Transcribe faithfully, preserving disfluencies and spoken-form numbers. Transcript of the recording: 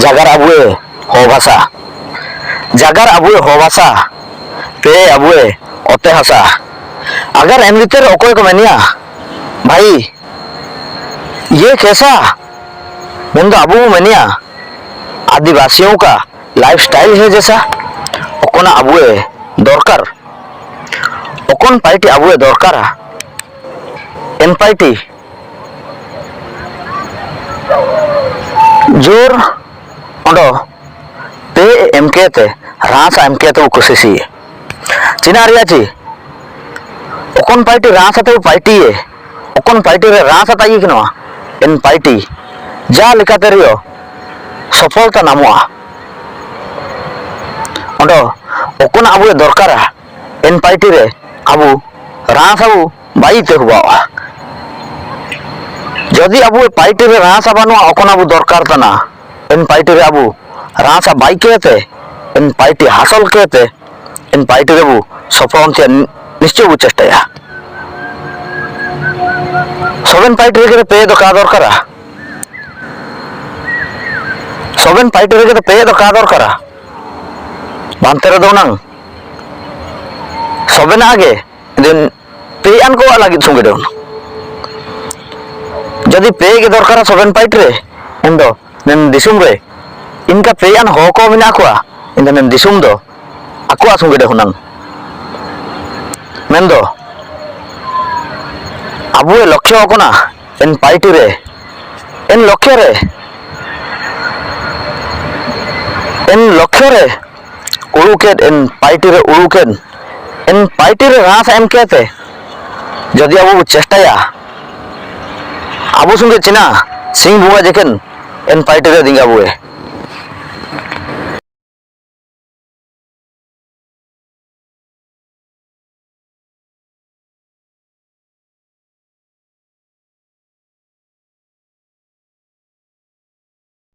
ᱡᱟᱜᱟᱨ ᱟᱵᱚᱭᱮ ᱦᱚ ᱵᱷᱟᱥᱟ, ᱡᱟᱜᱟᱨ ᱟᱵᱚᱭᱮ ᱦᱚ ᱵᱷᱟᱥᱟ, ᱯᱮ ᱟᱵᱚᱭᱮ ᱚᱛᱮ ᱦᱟᱥᱟ᱾ ᱟᱜᱟᱨ ᱮᱱ ᱵᱷᱤᱛᱤᱨ ᱨᱮ ᱚᱠᱚᱭ ᱠᱚ ᱢᱮᱱᱮᱭᱟ, ᱵᱷᱟᱭ, ᱤᱭᱟᱹ ᱠᱮᱥᱟ, ᱢᱮᱱᱫᱚ ᱟᱵᱚ ᱵᱚ ᱢᱮᱱᱮᱭᱟ, ᱟᱹᱫᱤᱵᱟᱹᱥᱤᱭᱳᱸ ᱠᱟ ᱞᱟᱭᱤᱯᱷ ᱥᱴᱟᱭᱤᱞ ᱦᱮ ᱡᱮᱥᱟ, ᱚᱠᱚᱱᱟᱜ ᱟᱵᱚᱭᱮ ᱫᱚᱨᱠᱟᱨ, ᱚᱠᱚᱱ ᱯᱟᱭᱴᱤ ᱟᱵᱚᱭᱮ ᱫᱚᱨᱠᱟᱨᱟ, ᱮᱱ ᱯᱟᱭᱴᱤ ᱡᱳᱨ ᱚᱸᱰᱚ ᱯᱮ ᱮᱢ ᱠᱮᱛᱮ, ᱨᱟᱸᱥᱟ ᱮᱢ ᱠᱮᱛᱮ ᱵᱚ ᱠᱩᱥᱤᱥᱤ᱾ ᱪᱤᱱᱟ ᱨᱮᱭᱟᱜ ᱪᱤ? ᱚᱠᱚᱱ ᱯᱟᱭᱴᱤ ᱨᱟᱸᱥᱟ ᱛᱮ ᱵᱚ ᱯᱟᱭᱴᱤᱭᱮ, ᱚᱠᱚᱱ ᱯᱟᱭᱴᱤ ᱨᱮ ᱨᱟᱸᱥᱟ ᱛᱟᱭᱤ ᱠᱤᱱᱚ, ᱮᱱ ᱯᱟᱭᱴᱤ ᱡᱟ ᱞᱮᱠᱟᱛᱮ ᱨᱮᱭᱚ ᱥᱚᱯᱷᱚᱞᱛᱟ ᱱᱟᱢᱚᱜᱼᱟ᱾ ᱚᱸᱰᱚ ᱚᱠᱚᱱ ᱟᱵᱚᱭᱮ ᱫᱚᱨᱠᱟᱨᱟ, ᱮᱱ ᱯᱟᱭᱴᱤ ᱨᱮ ᱟᱵᱚ ᱨᱟᱸᱥᱟ ᱵᱚ ᱵᱟᱭᱤ ᱛᱮ ᱦᱩᱵᱟᱣᱟ᱾ ᱡᱚᱫᱤ ᱟᱵᱚ ᱯᱟᱭᱴᱤ ᱨᱮ ᱨᱟᱸᱥᱟ ᱵᱟᱹᱱᱩᱜᱼᱟ, ᱚᱠᱚᱱ ᱟᱵᱚ ᱫᱚᱨᱠᱟᱨ ᱛᱟᱱᱟ, ᱮᱱ ᱯᱟᱭᱴᱤ ᱨᱮ ᱟᱵᱚ ᱨᱟᱸᱥᱟ ᱵᱟᱭᱤ ᱠᱮᱛᱮ, ᱮᱱ ᱯᱟᱭᱴᱤ ᱦᱟᱥᱚᱞ ᱠᱮᱛᱮ, ᱮᱱ ᱯᱟᱭᱴᱤ ᱨᱮ ᱵᱚ ᱥᱚᱯᱷᱚᱞ ᱚᱱᱛᱮ ᱱᱤᱥᱪᱚᱭ ᱵᱚ ᱪᱮᱥᱴᱟᱭᱟ᱾ ᱥᱚᱵᱮᱱ ᱯᱟᱭᱴᱤ ᱨᱮ ᱯᱮ ᱫᱚ ᱠᱟ ᱫᱚᱨᱠᱟᱨᱟ? ᱥᱚᱵᱮᱱ ᱯᱟᱭᱴᱤ ᱨᱮ ᱯᱮ ᱫᱚ ᱠᱟ ᱫᱚᱨᱠᱟᱨᱟ? ᱵᱟᱱᱛᱮ ᱨᱮ ᱫᱚ ᱱᱟᱝ ᱥᱚᱵᱮᱱᱟᱜ ᱜᱮ ᱫᱤᱱ ᱯᱮ ᱟᱱ ᱠᱚᱣᱟᱜ ᱞᱟᱹᱜᱤᱫ ᱥᱚᱸᱜᱮ ᱫᱚ᱾ ᱡᱩᱫᱤ ᱯᱮ ᱜᱮ ᱫᱚᱨᱠᱟᱨᱟ ᱥᱚᱵᱮᱱ ᱯᱟᱭᱴᱤ ᱨᱮ, ᱮᱱᱫᱚ ᱱᱮᱱ ᱫᱤᱥᱚᱢ ᱨᱮ ᱤᱱᱠᱟ ᱯᱮ ᱟᱱ ᱦᱚᱲ ᱠᱚ ᱢᱮᱱᱟᱜ ᱠᱚᱣᱟ, ᱮᱱᱫᱚ ᱱᱮᱱ ᱫᱤᱥᱚᱢ ᱫᱚ ᱟᱠᱚᱣᱟᱜ ᱥᱚᱸᱜᱮ ᱫᱚ ᱦᱩᱱᱟᱹᱝ᱾ ᱢᱮᱱᱫᱚ ᱟᱵᱚᱭᱟᱜ ᱞᱚᱠᱠᱷᱚ ᱠᱟᱱᱟ ᱮᱱ ᱯᱟᱭᱴᱤ ᱨᱮ, ᱮᱱ ᱞᱚᱠᱠᱷᱚ ᱨᱮ, ᱮᱱ ᱞᱚᱠᱠᱷᱚ ᱨᱮ ᱩᱲᱩᱠᱮᱫ, ᱮᱱ ᱯᱟᱭᱴᱤ ᱨᱮ ᱩᱲᱩᱠᱮᱫ, ᱮᱱ ᱯᱟᱭᱴᱤ ᱨᱮ ᱨᱟᱸᱥᱟ ᱮᱢ ᱠᱮᱛᱮ, ᱡᱩᱫᱤ ᱟᱵᱚ ᱵᱚ ᱪᱮᱥᱴᱟᱭᱟ, ᱟᱵᱚ ᱥᱚᱸᱜᱮ ᱪᱤᱱᱟ ᱥᱤᱧ ᱵᱚᱸᱜᱟ ᱡᱮᱠᱷᱮᱱ ᱮᱱ ᱯᱟᱭᱴᱤ ᱨᱮ ᱫᱤᱸᱜᱟ ᱵᱚᱭᱮ᱾